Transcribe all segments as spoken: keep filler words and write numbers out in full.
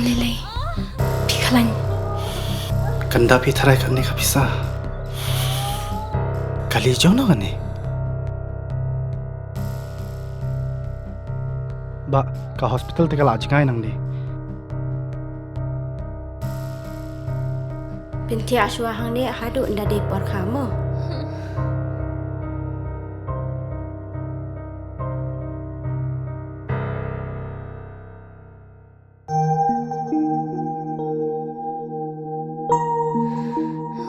Lei lei. Phi khlaiñ. Kan da phi tharai kane ka pisa. Kali jong no kane. Ba ka hospital te ka la jngai nangne. Pynthia shuwa hangne haduh nda dei por kha mo.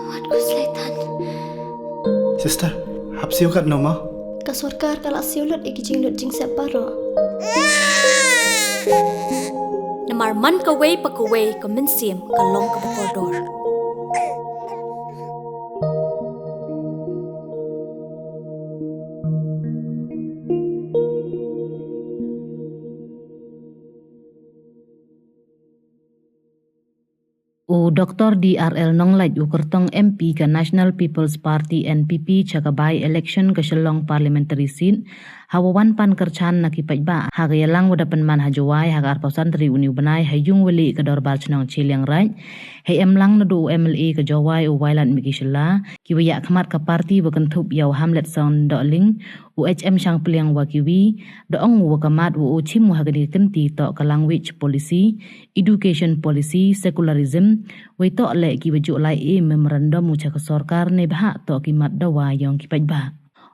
Wat khuslai than. Sister, hap siew katno mo? Ka sorkar ka la siew lut ïa ki jinglut jingsep baroh. Namar man kawei pa kawei ka mynsiem ka long kaba kordor. U Doktor D R L Nonglait, u kyrtong M P ka National People's Party, N P P, cha ka by-election ka Shillong Parliamentary Seat, ha wa wan pan kyrchan na ki paidbah ha ka ïalang wa da pynman ha Jowai ha ka arphew san tarik une u bnai ha Ïungwali ka Dorbar Chnong Chilliangraij, hei em lang naduh u M L A ka Jowai u Wailadmiki Shylla, ki wa ïakhmat ka party wa kynthup ïa u Hamletson Dohling, u H M Shangpliang wa kiwi, da ong u wa ka mat wa u chim u ha kane ka kynti toh ka language policy, education policy, secularism, wei toh leh ki wa ju lai e memorandum u cha ka sorkar neibhah toh ki mat dawa yong ki paidbah.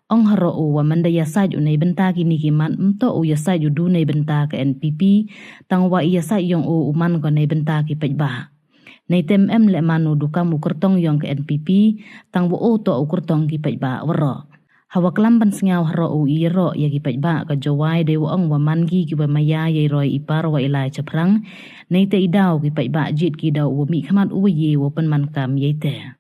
Ong haroh u wa man da ïasaid u neibynta kine ki mat, ym toh u ïasaid u du neibynta ka N P P, tang wa i ïasaid yong u u man ko neibynta ki paidbah. Neitem em leh man u du kam u kyrtong yong ka N P P, tang wa u toh u kyrtong ki paidbah waroh. Ha wa klam ban sngaw haroh u i ïaroh ïa ki paidbah ka Jowai, dei wa ong wa man ki ki wa maya ïai roi i par wa i lai chaphrang, neite i daw ki paidbah jied ki daw u wa mihkhmat u wa ïe wa pynman kam ïaite.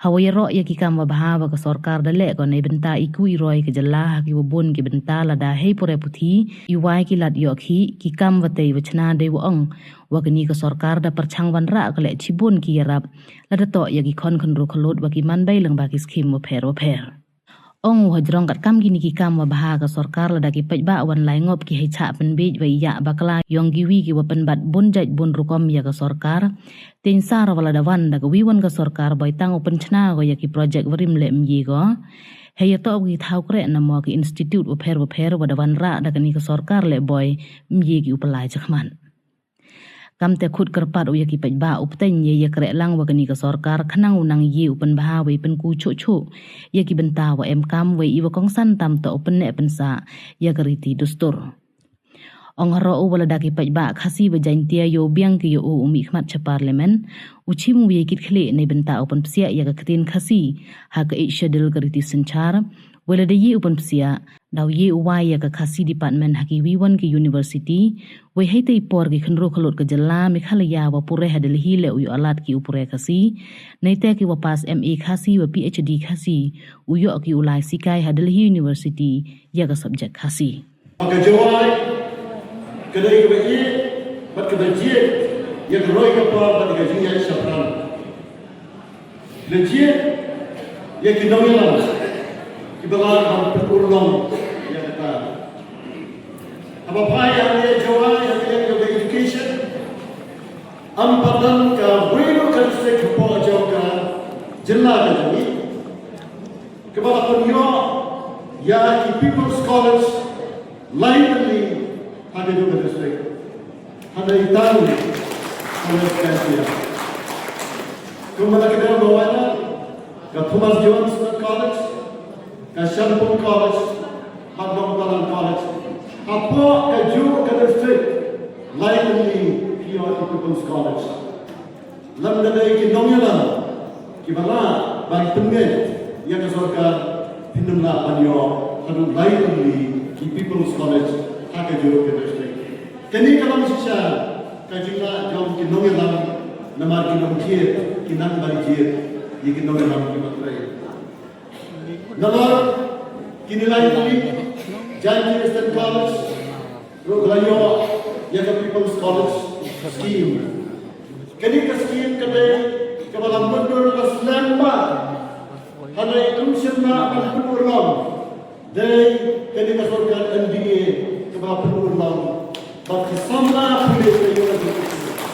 Ha wa ïaroh ïa ki kam wa bha wa ka sorkar da leh ko neibynta i ku i roi ka jylla ha ki wa bun ki bynta, lada hei pure puthi, i wai ki lad ïoh khih, ki kam wa tei wa chna, dei wa ong wa kane ka sorkar da pyrchang wanrah ka leh chibun ki ïarap lada toh ïa ki khon khynroo khyllood wa ki man bai lyngba ki skhim wa pher wa pher. Ong u hajrong katkam kine ki kam wa bha ka sorkar, lada ki paidbah wan lai ngop ki hei chah pynbiej wa ïa bakla yong kiwi ki wa pynbat bun jait bun rukom ïa ka sorkar. Teiñ sar wa lada wan da kawi wan ka sorkar boi tang u pynchna ko ïa ki project wa rim leh ym ïe ko, hei ïa toh ki thaw kreh na mo ki institute wa pher wa pher wa da wanrah da kane ka sorkar leh boi ym ïe ki u pynlai chakhmat. Kamte khut kyrpad u ïa ki paidbah u pteng ïa ïa kreh lang wa kane ka sorkar khnang u nang ïe u pynbha wei pynku chuh chuh ïa ki bynta wa em kam, wei i wa kongsan tam toh u pynneh pynsah ïa ka riti dustur. Ong haroh u wa lada ki paidbah Khasi wa Jaintia ïoh biang ki ïoh u mihkhmat cha parliament, u chim u ïa kit khlieh neibynta u pynpsiah ïa ka ktien Khasi ha ka Eighth Schedule ka riti synchar, wei lada ïe u pynpsiah, daw ïe u wai ïa ka Khasi department ha kiwi wan ki university, wei hei tei por ki khynroo khyllood ka jylla Meghalaya wa pure ha Delhi leh u ïoh alad ki u pure Khasi, neite ki wa pass M A Khasi wa P H D Khasi, u ïoh ki u lai sikai ha Delhi University ïa ka subject Khasi. Ka Jowai ka dei kaba ïeit bad kaba jied ïa ka roi ka par bad ka jingïaid shaphrang. La jied ïa ki nongïalam kiba lah ban pynurlong ïa kata. Haba phai ïa ka Jowai ïa ka education, ym pat don kawei ruh ka district hapoh jong ka jylla ka jong ngi kaba la pynïoh ïa ki People's College lai tylli ha ka jong ka district. Hynrei tang College Jaintia. Kumba la ka dei ba wan ka Thomas Jones College, ka Shangpung College, bad Nongtalang College. Hapoh ka jong ka district lai tylli ki ïoh ki People's College. Lada dei ki nongïalam kiba lah ban pynngeit ïa ka sorkar, phin ym lah ban ïoh haduh lai tylli ki People's College ha ka jong ka district. Kane ka long shisha ka jinglah jong ki nongïalam, namar ki nongjied ki nang ban jied ïa ki nongïalam kiba trei. Namar kine lai tylli, Jaintia Eastern College ruh ka la ïoh ïa ka People's College Scheme. Kane ka scheme ka dei kaba la mutdur la slem bha, hynrei ym shym lah ban pynurlong. Dei kane ka sorkar N D A kaba pynurlong bad ka samla pule ka ïoh ïa ka.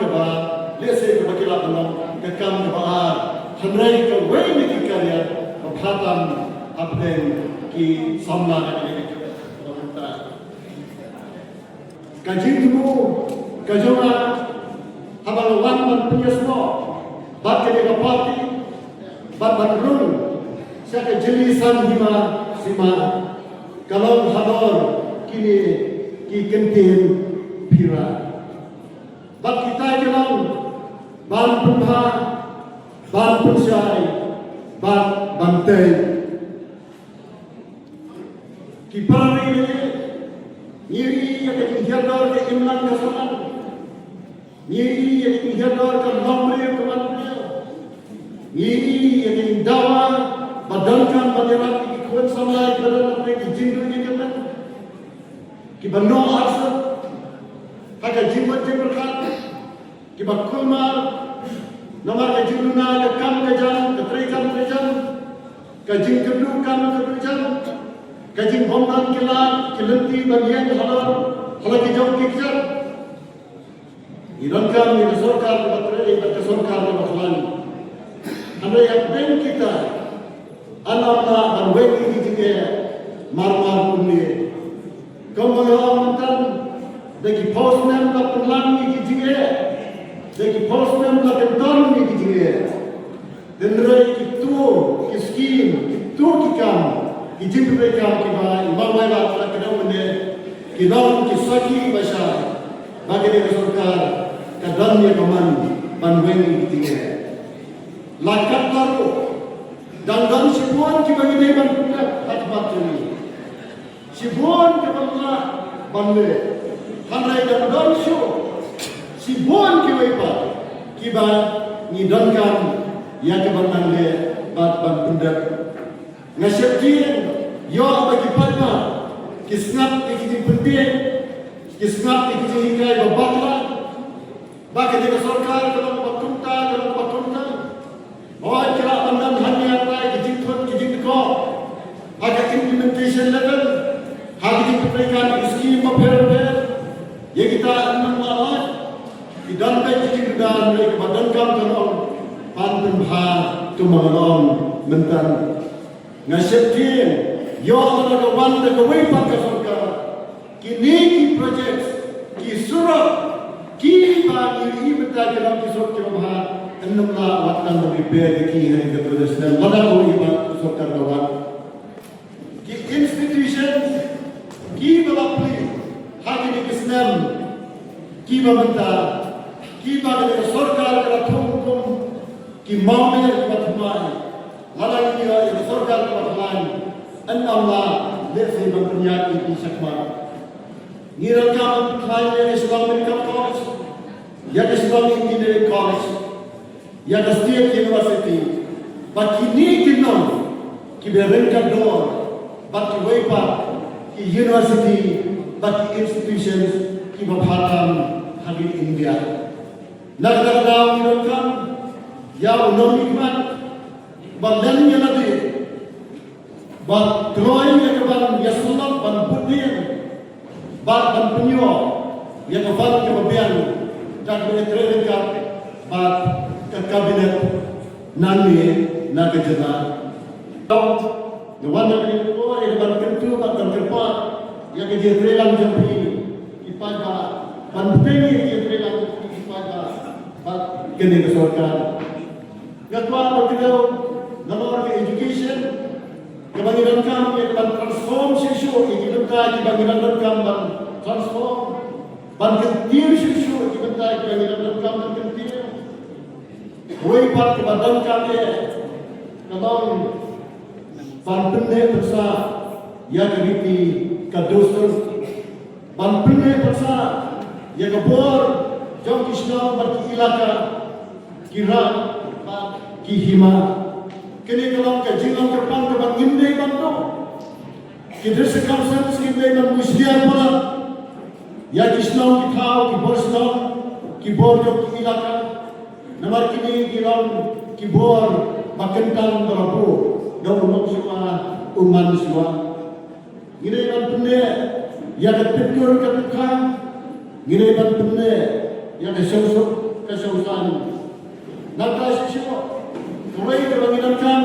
kaba lehse kaba ki lah ban long ka kam kaba ar. Hynrei kawei na ki career ba pha tam hapdeng ki samla ka dei ka ka jingthmu ka jong nga haba nga wan ban pynïasnoh bad kane ka party bad ban rung sha ka jylliesan hima sima ka long halor kine ki kyntien phira. Bad kita ki long ban pynbha, ban pynshai, bad ban tei. Ki para ri ri, ngi ri ïa ka jinghiar dor ka imlang ka sahlang. Ngi ri ïa ka jinghiar dor ka long briew ka man briew. Ngi ri ïa ka jingdawa ba donkam ban ïarap ïa ki khun samla kiba don hapdeng ki jingduh jingkyrmen. Kiba noh arsut ha ka jingmut jingpyrkhat, kiba kulmar namar ka jingduna ka kam ka jam, ka treikam treijam, ka jingkyrduh kam kyrduh jam, ka jingbymdon ki lad ki lynti ban ïeng halor hala ki jong ki kjat. Ngi donkam ïa ka sorkar kaba trei bad ka sorkar kaba khlaiñ. Hynrei hapdeng kita, yn ym lah ban weng ïa ki jingeh marmar kumne. Kumba nga ong myntan, da ki phew snem la pynlang ïa ki jingeh, da ki phew snem la kyndon ïa ki jingeh. Hynrei kito ki skim, kito ki kam, ki jingpyntrei kam kiba i Mawlai Lad la kdew mynne ki long ki sakhi ba shai ba kane ka sorkar ka don ïa ka mon ban weng ïa ki jingeh. La katta ruh dang don shibun kiba ngi dei ban pynlong ha khmat jong ngi. Shibun kiba ngi lah ban leh. Hynrei dang don shuh shibun kiwei pat kiba ngi donkam ïa ka ban nang leh bad ban pyndep. Nga sheptieng ïoh ba ki paidbah ki sngap ïa ki jingpyntieng, ki sngap ïa ki jinghikai ba bakla. Ba kane ka sorkar ka long ba kumta, ka long ba kumta. Hooid, ki lah ban don hangne hangne ki jingthut ki jingdkoh ha ka implementation level, ha ki jingpyntrei kam ki skim bapher bapher. Ïa kita ym lah lait. Ki don beit ki jingkyrdan, ïa kaba donkam ka long ban pynbha kumba nga ong myntan. Nga sheptieng ïoh lada ka wan da kawei pat ka sorkar, kine ki projects, ki surok kiba ngi ïohi mynta ki long ki surok kiba bha, yn ym lah wat tang ban repair ïa ki ha kane ka snem lada kawei pat ka sorkar ka wan. Ki institutions kiba la plie ha kine ki snem kiba mynta, kiba kane ka sorkar ka la thung kum ki mawmer kiba thymmai. Lada ngi ïoh ïa ka sorkar kaba khlaiñ, yn ym lah lehse ban pynïaid ïa ki shakhmat. Ngi donkam ban pyntrei ïa ka Shillong Medical College, ïa ka Shillong Engineering College, ïa ka State University, bad kine ki nong kiba ryngkat dor bad kiwei pat ki university bad ki institutions kiba bha tam ha ri India. Na kata ka daw ngi donkam ïa u nongmihkhmat ba leh ïa lade, ba kloi ïa ka ban ïasyllok, ban bud dien, bad ban pynïoh ïa ka ban kaba biang da kaba ïatrei ryngkat bad ka kabinet nangne na ka jylla. Nga wan na kane ka por ïa ka ban kyntu bad ban kyrpad ïa ka jingïatreilang jong phi ki paidbah, ban bteng ïa ka jingïatreilang jong phi ki paidbah bad kane ka sorkar. Nga kwah ban kdew nalor ka education, kaba ngi donkam ïa ka ban transform shuh shuh ïa ki bynta kiba ngi donkam ban transform, ban kyntiew shuh shuh ïa ki bynta kiba ngi donkam ban kyntiew. Kawei pat kaba donkam eh ka long ban pynneh pynsah ïa ka riti ka dustur, ban pynneh pynsah ïa ka bor jong ki shnong bad ki ilaka, ki rat bad ki hima. Kane ka long ka jinglong kyrpang kaba ngim dei ban duh. Ki dei circumstance ngim dei ban mushliar palat ïa ki shnong ki thaw, ki bor shnong, ki bor jong ki ilaka. Namar kine ki long ki bor ba kyntang ba la buh da u long shuwa, u man shuwa. Ngi dei ban pynneh ïa ka tip kur ka tip kha. Ngi dei ban pynneh ïa ka shong suk ka shong san. Nangta shisha kawei kaba ngi donkam,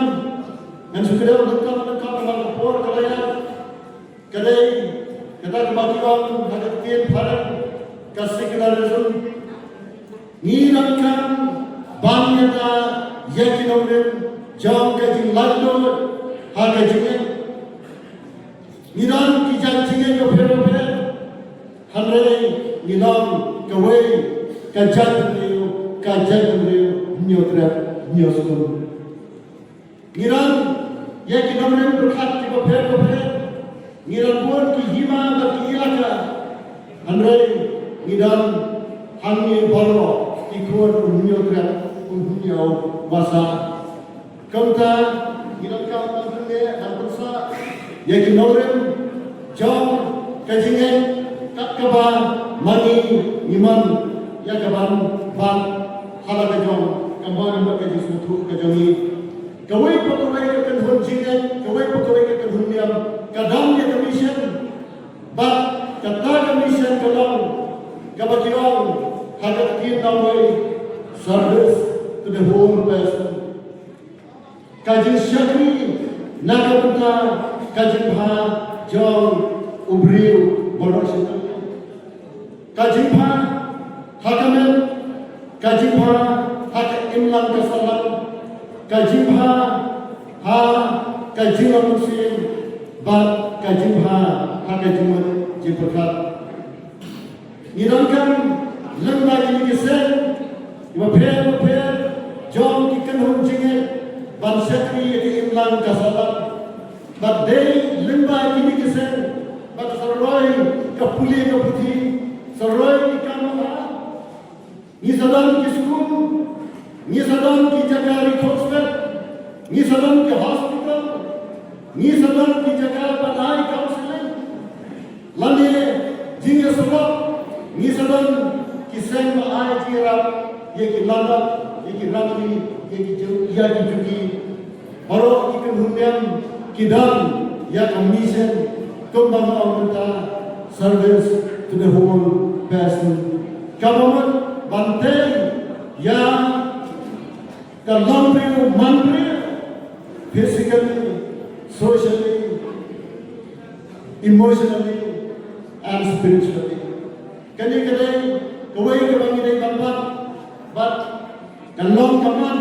ngan shu kdew donkam donkam namar ka por ka la ïaid. Ka dei kata kaba ki ong ha ka ktien phareng ka secularism. Ngi donkam ban ïada ïa ki nongrim jong ka jinglaitluid ha ka jingngeit. Ngi don ki jait jingngeit bapher bapher, hynrei ngi long kawei ka jaitbynriew, ka jaitbynriew Hynñiewtrep Hynñiewskun. Ngi don ïa ki nongrim pyrkhat kiba pher bapher, ngi don bun ki hima bad ki ilaka, hynrei ngi don hangne baroh ki khun u Hynñiewtrep, u Hynñiewbasa. Kumta ngi donkam ban pynneh ban pynsah ïa ki nongrim jong ka jingngeit kat kaba ma ngi ngi mon ïa ka ban bat ha la ka jong ka mon bad ka jingsngewthuh ka jong ngi. Kawei pa kawei ka kynhun jingngeit, kawei pa kawei ka kynhun niam ka don ïa ka mission. Bad kata ka mission ka long kaba ki ong ha ka ktien Nongwei, service to the whole person. Ka jingshakri na ka bynta ka jingbha jong u briew baroh shi. Ka jingbha ha ka met, ka jingbha ha ka imlang ka sahlang, ka jingbha ha ka jinglong mynsiem, bad ka jingbha ha ka jingmut jingpyrkhat. Ngi donkam lyngba kine ki seng bapher bapher jong ki kynhun jingngeit ban shakri ïa ka imlang ka sahlang. Bad dei lyngba kine ki seng ba ka sa roi ka pule ka puthi, sa roi ki kam. Ngi sa don ki skul, ngi sa don ki jaka ri khot stet, ngi sa don ki hospital, ngi sa don ki jaka ban ai counseling. Lane jingïasyllok, ngi sa don ki seng ba ai jingïarap ïa ki lada, ïa ki rangli, ïa ki ju-, ïa ki juki. Baroh ki kynhun niam ki don ïa ka mission kumba nga ong mynta, service to the whole person. Kaba mut ban tei ïa ka longbriew manbriew, physically, socially, emotionally and spiritually. Kane ka dei kawei kaba ngi dei ban bat, bad ka long ka mat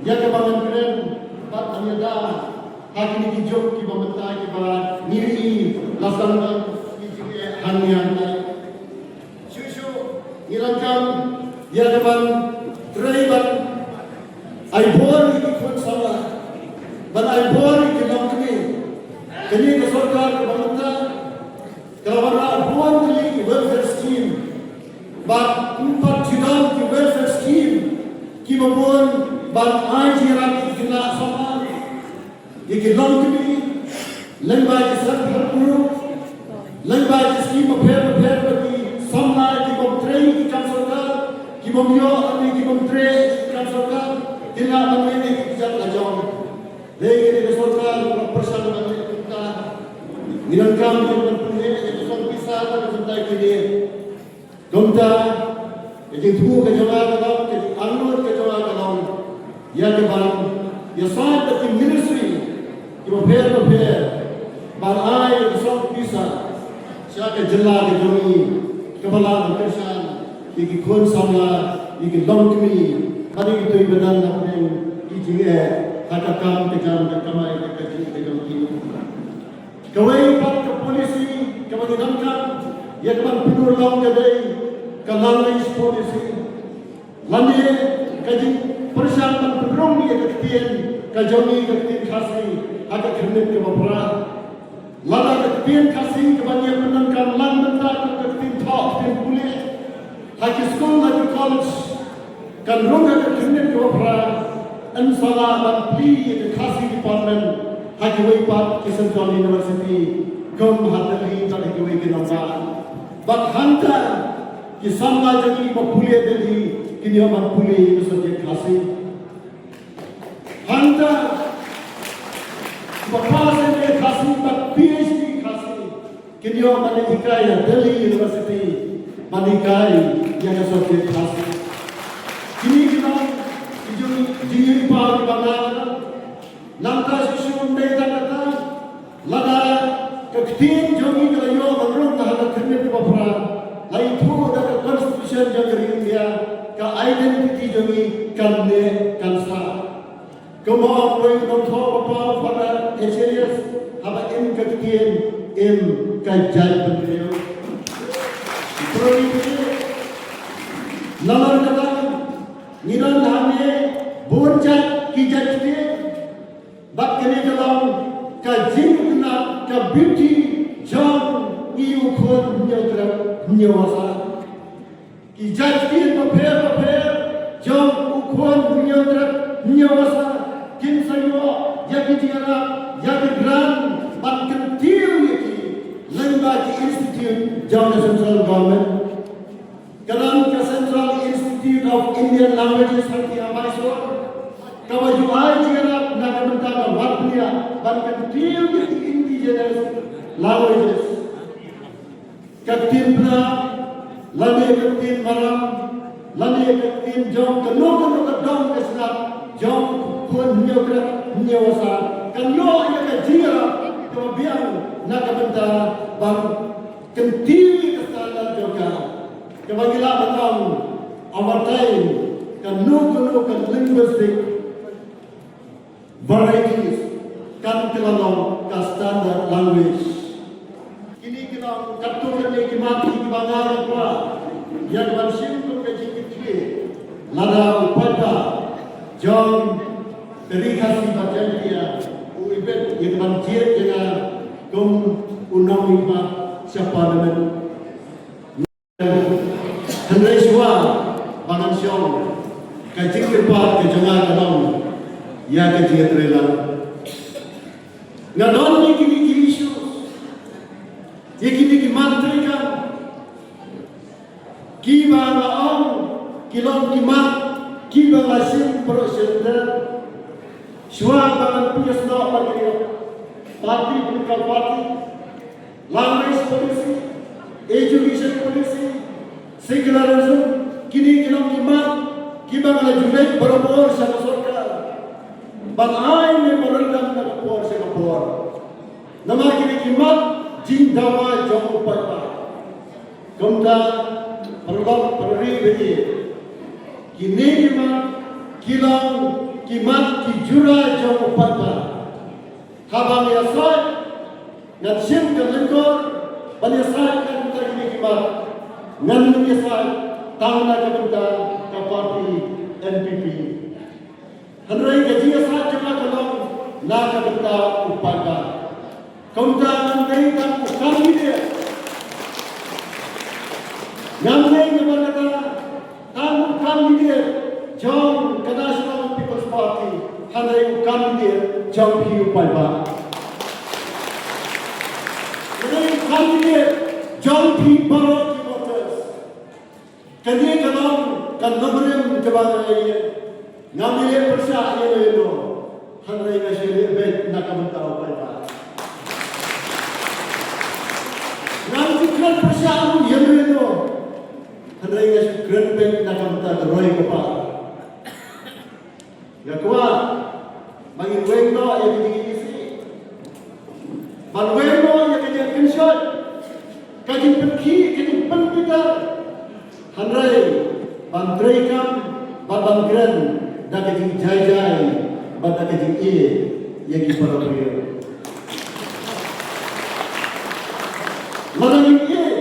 ïa kaba ngan kren bad ban ïada ha kine ki juk kiba mynta kiba ngi ïohi la sdang ban ki jingeh hangne hangne. Shuh shuh ngi donkam ïa ka ban trei ban ai bor ïa ki khun samla, ban ai bor ïa ki longkmie. Kane ka sorkar kaba mynta ka la wanrah bun tylli ki welfare scheme. Bad ym pat ju don ki welfare scheme kiba bun ban ai jingïarap ïa ki khynnah samla, ïa ki longkmie, lyngba ki self help group, lyngba ki scheme bapher bapher ba ki samla ki bym trei ki kam sorkar, ki bym ïoh ne ki bym trei ki kam sorkar, kin lah ban leh ïa ki kjat la jong. Dei kane ka sorkar kaba pyrshang ban leh kumta. Ngi donkam ban pynleh ïa ka song pisa na ka bynta kine. Kumta ka jingthmu ka jong nga ka long, ka jingangnud ka jong nga ka long ïa ka ban ïasaid bad ki ministry kiba pher bapher ban ai ïa ka song pisa sha ka jylla ka jong ngi kaba lah ban kyrshan ïa ki khun samla, ïa ki longkmie bad ïa kito kiba don hapdeng ki jingeh ha ka kam ka jam ka kamai ka kajih ka jong ki. Kawei pat ka policy kaba ngi donkam ïa ka ban pynurlong ka dei ka language policy. Lane ka jingpyrshang ban pynrung ïa ka ktien ka jong ngi, ka ktien Khasi ha ka khyrnit kaba phra. Lada ka ktien Khasi kaba ngi ïa pyndonkam lang mynta ka ktien thoh, ktien pule ha ki skul, ha ki college, kan rung ha ka khyrnit kaba phra, yn sa lah ban plie ïa ka Khasi department ha kiwei pat ki central university kum ha Delhi bad ha kiwei ki nongbah. Bad hangta ki samla jong ngi ba pule Delhi kin ïoh ban pule ïa ka subject Khasi. Hangta kiba pass M A Khasi bad P H D Khasi kin ïoh ban hikai ha Delhi University, ban hikai ïa ka subject Khasi. Kine ki long ki jong, jingim ba ki ba nga. Nangta shisha ym dei tang kata, lada ka ktien jong ngi ka la ïoh ban rung ha ka khyrnit kaba phra, la ïathuh da ka constitution jong ka ri India, ka identity jong ngi kan neh kan sah. Kumba ong uwei u nongthoh ba paw, Father Hecelius, haba im ka ktien, im ka jaitbynriew. Pero ngi, namar kata ngi don hangne bun jait ki jait ktien. Bad kane ka long ka jingkynnoh, ka beauty jong ngi u khun Hynñiewtrep Hynñiewasa. Ki jait ktien bapher bapher jong u khun Hynñiewtrep Hynñiewasa kin sa ïoh ïa ki jingïarap, ïa ki grant ban kyntiew ïa ki lyngba ki institute jong ka central government. Ka don ka Central Institute of Indian Languages ha Mysore, kaba ju ai jingïarap na ka bynta ka wat bniah ban kyntiew ïa ki indigenous languages. Ka ktien Bnai, lane ka ktien Maram, lane ka ktien jong kano kano ka dong ka shnat jong u khun Hynñiewtrep Hynñiewasa kan ïoh ïa ka jingïarap kaba biang na ka bynta ban kyntiew ïa ka standard jong ka, kaba ngi lah ban ong, over time, kano kano ka linguistic varieties kan kylla long ka standard language. Kine ki long katto katne ki mat kiba nga kwah ïa ka ban shim kum ka jingkitkhlieh, lada u paidbah jong ka Ri Khasi Bad Jaiñtia u ibit ïa ka ban jied ïa nga kum u nongmihkhmat sha Parliament. Hynrei shuwa ba ngan shong, ka jingkyrpad ka jong nga ka long ïa ka jingïatreilang. Nga don ïa kine ki issues, ïa kine ki mat treikam, kiba nga ong ki long ki mat kiba nga shim baroh shi lynter. Shuwa ba ngan pynïasnoh bad kine, party, political party, language policy, education policy, secularism, kine ki long ki mat kiba nga la ju leit barabor sha ka sorkar ban ai memorandum na ka por sha ka por. Namar kine ki mat jingdawa jong u paidbah. Kumta, paralok parari ba ïeit, kine ki mat ki long ki mat ki jura jong u paidbah. Haba ngan ïasaid, ngan shim ka lyngkor ban ïasaid na ka bynta kine ki mat. Ngan ym ïasaid tang na ka bynta ka party N P P. Hynrei ka jingïasaid jong nga ka long na ka bynta u paidbah. Kumta ngam dei tang u candidate, ngam dei namar kata tang u candidate jong ka National People's Party, hynrei u candidate jong phi u paidbah. Hynrei u candidate jong phi baroh ki voters. Kane ka long ka nongrim kaba nga ïeit. Ngam ïaleh pyrshah ïano ïano, hynrei nga shu leh beit na ka bynta u paidbah. Ngam shu kren pyrshah ïano ïano, hynrei nga shu kren beit na ka bynta ka roi ka par. Nga kwah ba ngin weng noh ïa ka jingïeit, ban weng noh ïa ka jingkynshoh, ka jingpynkhih, ka jingpynbitar, hynrei ban treikam bad ban kren da ka jingjai jai bad da ka jingïeit ïa ki para briew. Lada ngim ïeit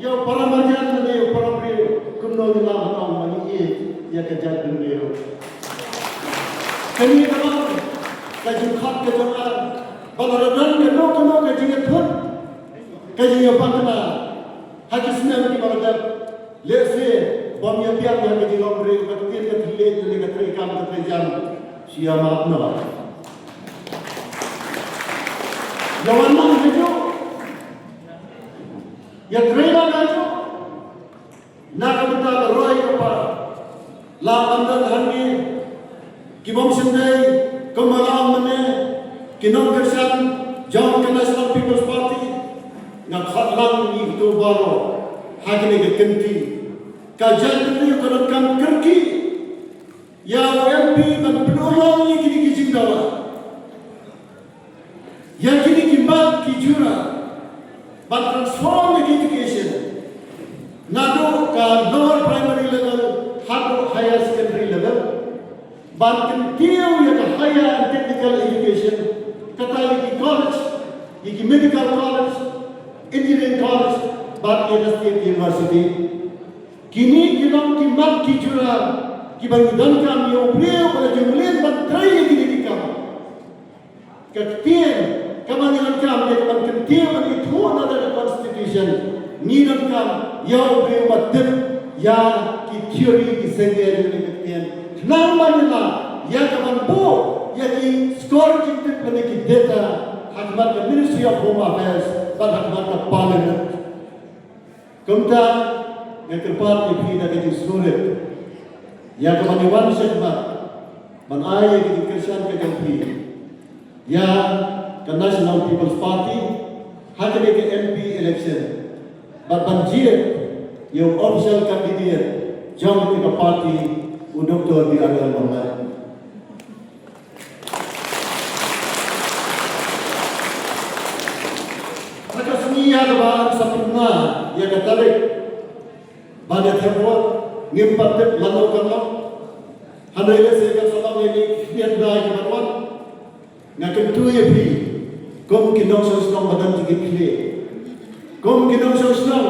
ïa u para marjan lane ïa u para briew, kumno ngin lah ban ong ba ngi ïeit ïa ka jaitbynriew? Kane ka long ka jingkhot ka jong nga ba lada don kano kano ka jingïathut, ka jingïapakna ha ki snem kiba la dep, lehse bym ïa biang ïa ka jinglong briew, ka ktien ka thylliej lane ka treikam ka treijan, shu ïa map noh. Ïa wan lang hajuh, ïa trei lang hajuh na ka bynta ka roi ka par. Lah ban don hangne ki bym shym dei, kumba nga ong mynne, ki nongkyrshan jong ka National People's Party. Nga khot lang ïa kito baroh ha kane ka kynti. Ka jaitbynriew ka donkam kyrkieh ïa u M P ban pynurlong ïa kine ki jingdawa, ïa kine ki mat ki jura, ban transform ïa ki education naduh ka lower primary level haduh higher secondary level, ban kyntiew ïa ka higher and technical education, kata ïa ki college, ïa ki medical college, engineering college, bad ïa ka state university. Kine ki long ki mat ki jura kiba ngi donkam ïa u briew ba la ju mlien ban trei ïa kine ki kam. Ka ktien kaba ngi donkam ïa ka ban kyntiew ban ithuh na ka constitution, ngi donkam ïa u briew ba tip ïa ki theory ki sengket jong ka ktien. Khnang ba ngi lah ïa ka ban buh ïa ki score jingtip lane ki data ha khmat ka Ministry of Home Affairs bad ha khmat ka Parliament. Kumta nga kyrpad ïa phi da ka jingsngewrit ïa ka ban ïa wan shakhmat ban ai ïa ka jingkyrshan ka jong phi ïa ka National People's Party ha kane ka M P election bad ban jied ïa u official candidate jong kane ka party, u Doktor B R L Banglai. Ha ka sngi ïa kaba yn sa pynbna ïa ka tarik ban ïa thep vote, ngim pat tip lano kan long. Hynrei lehse kan sa long ïa ki khyndiat bnai kiban wan. Nga kyntu ïa phi kum ki nongshong shnong ba don jingkitkhlieh, kum ki nongshong shnong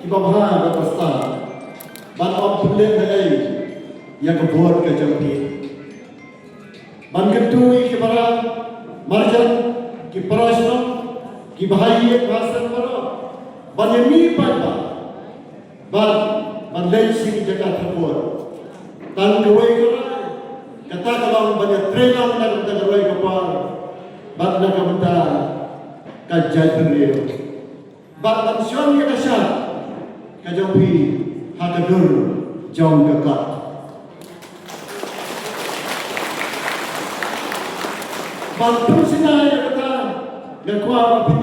kiba bha bad ba stad, ban ym pynlehnohei ïa ka vote ka jong phi. Ban kyntu ïa ki para marjan, ki para shnong, ki bahaïing bahasan baroh ban ïa mih paidbah bad ban leit sha ki jaka thep vote. Tang kawei ka rai, kata ka long ban ïa trei lang na ka bynta ka roi ka par bad na ka bynta ka jaitbynriew. Bad ban shon ïa ka shad ka jong phi ha ka dur jong ka kot. Ban pynshai ïa kata, nga kwah ba phin